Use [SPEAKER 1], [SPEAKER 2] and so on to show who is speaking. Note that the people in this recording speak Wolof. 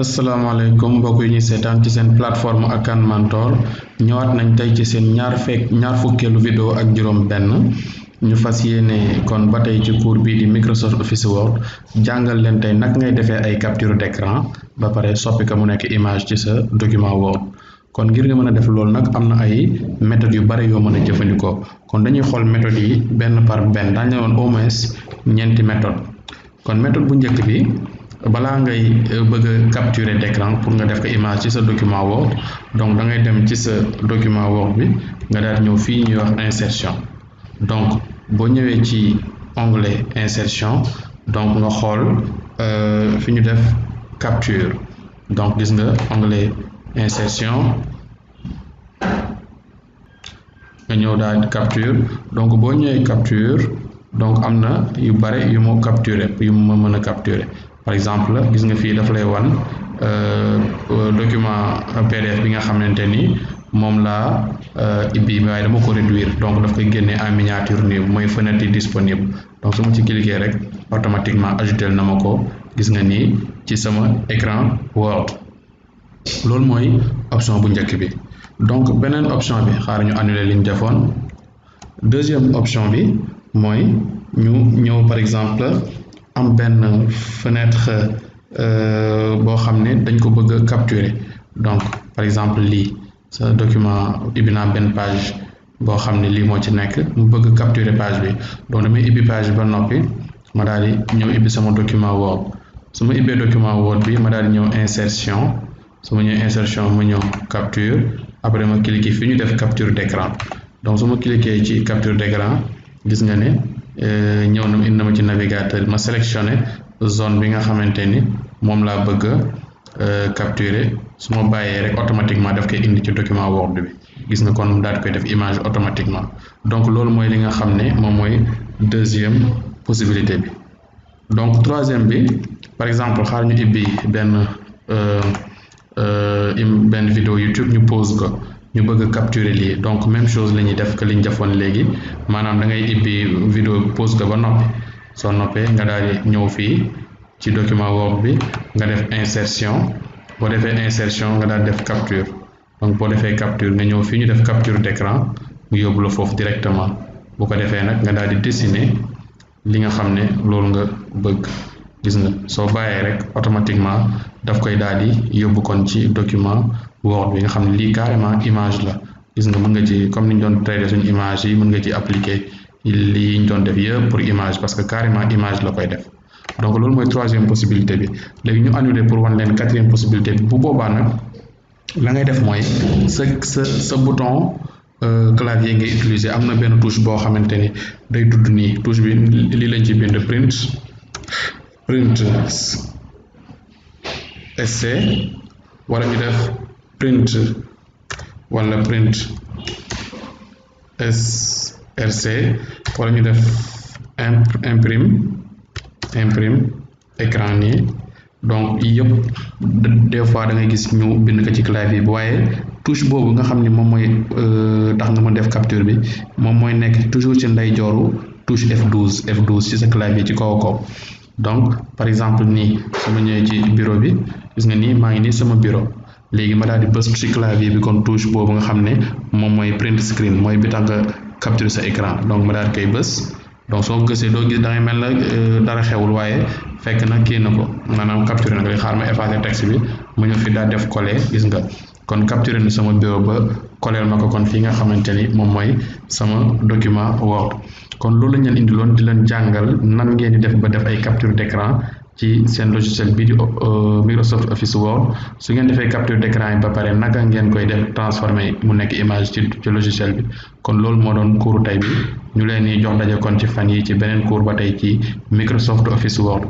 [SPEAKER 1] asalaamaaleykum mbokk yi ñuy seetaan ci seen plateforme Akan Mentor ñëwaat nañ tey ci seen ñaar fukkeelu vidéo ak juróom benn ñu fas yéene kon ba tey ci cours bii di Microsoft Office Word jàngal leen tey nag ngay defee ay capture d'écran ba pare soppi ko mu nekk image ci sa document Word kon ngir nga mën a def loolu nag am na ay méthodes yu bari yoo mën a jëfandikoo kon dañuy xool méthodes yi benn par benn daañu ne woon au moins ñeenti méthode kon méthode bu njëkk bi balaa ngay bëgg a capturer d'écran pour nga def ko image ci sa document Word donc da ngay dem ci sa document Word bi nga daal ñëw fii ñuy wax insertion donc boo ñëwee ci onglet insertion donc nga xool fi ñu def capture donc gis nga onglet insertion nga ñëw daal capture donc boo ñëwee capture donc am na yu bare yu moo capturer yu ma mën a capturer par exemple gis nga fii daf lay wan document PDF bi nga xamante ni moom laa ibbi waaye dama ko réduire donc daf koy génne en miniature nii mooy fenêtre yi disponible donc su ma ci cliquer rek automatiquement ajouté na ma ko gis nga nii ci sama écran Word loolu mooy option bu njëkk bi donc beneen option bi xaar ñu annuler li ñu defoon deuxième option bi mooy ñu ñëw par exemple am benn fenêtre boo xam ne dañ ko bëgg a capturer donc par exemple lii sa document ibbi naa benn page boo xam ne lii moo ci nekk mu bëgg capturer page bi donc damay ibbi page bi ba noppi ma daal di ñëw ibbi sama document Word su ma ibbee document Word bi ma daal di ñëw insertion su ma ñëw insertion ma ñëw capture après ma cliquer fi ñu def capture d'écran donc su ma cliquer ci capture d'écran gis nga ne ñëw na indi na ma ci navigateur ma sélectionné zone bi nga xamante ni moom laa bëgg a capturer su ma bàyyee rek automatiquement daf koy indi ci document Word bi gis nga kon daal di koy def image automatiquement donc loolu mooy li nga xam ne moom mooy deuxième possibilité bi donc troisième bi par exemple xaar ñu ibbi benn vidéo YouTube ñu pause ko ñu bëgg a capturer lii donc même chose la ñuy def que li ñu defoon léegi maanaam da ngay ibbi vidéo pause ko ba noppi soo noppee nga daal di ñëw fii ci document Word bi nga def insertion boo defee insertion nga daal def capture donc boo defee capture nga ñëw fii ñu def capture d'écran mu yóbbu la foofu directement bu ko defee nag nga daal di dessiner li nga xam ne loolu nga bëgg gis nga soo bàyyee rek automatiquement daf koy daal di yóbbu kon ci document Word bi nga xam ne lii carrément image la gis nga mën nga ci comme ni ñu doon traiter suñu image yi mën nga ci appliquer lii ñu doon def yëpp pour image parce que carrément image la koy def donc loolu mooy troisième possibilité bi léegi ñu annuler pour wan leen quatrième possibilité bi bu boobaa nag la ngay def mooy sa bouton clavier ngay utiliser am na benn touche boo xamante ni day tudd nii touche bi lii lañ ci bind print SC wala ñu def print SRC wala ñu def imprime écran nii donc yëpp des fois da ngay gis ñu bind ko ci clavier bi waaye touche boobu nga xam ni moom mooy tax nga mën def capture bi moom mooy nekk toujours ci ndeyjooru touche F12 ci sa clavier ci kaw donc par exemple nii su ma ñëwee ci bureau bi gis nga nii maa ngi nii sama bureau léegi ma daal di bës ci clavier bi kon touche boobu nga xam ne moom mooy print screen mooy bi tax nga capture sa écran donc ma daal di koy bës donc soo gësee doo gis da ngay mel na dara xewul waaye fekk na kii na ko maanaam capture na ko xaar ma effacer texte bi ma ñëw fi daal def coller gis nga kon capture na sama bureau ba coller ma ko kon fii nga xamante ni moom mooy sama document Word kon loolu lañ leen indiloon di leen jàngal nan ngeen di def ba def ay capture d'écran ci seen logiciel bii di Microsoft Office Word su ngeen defee capture d'écran yi ba pare naka ngeen koy def transformer mu nekk image ci logiciel bi kon loolu moo doon cours tey bi ñu leen di jox daje kon ci fan yi ci beneen cours ba tey ci Microsoft Office Word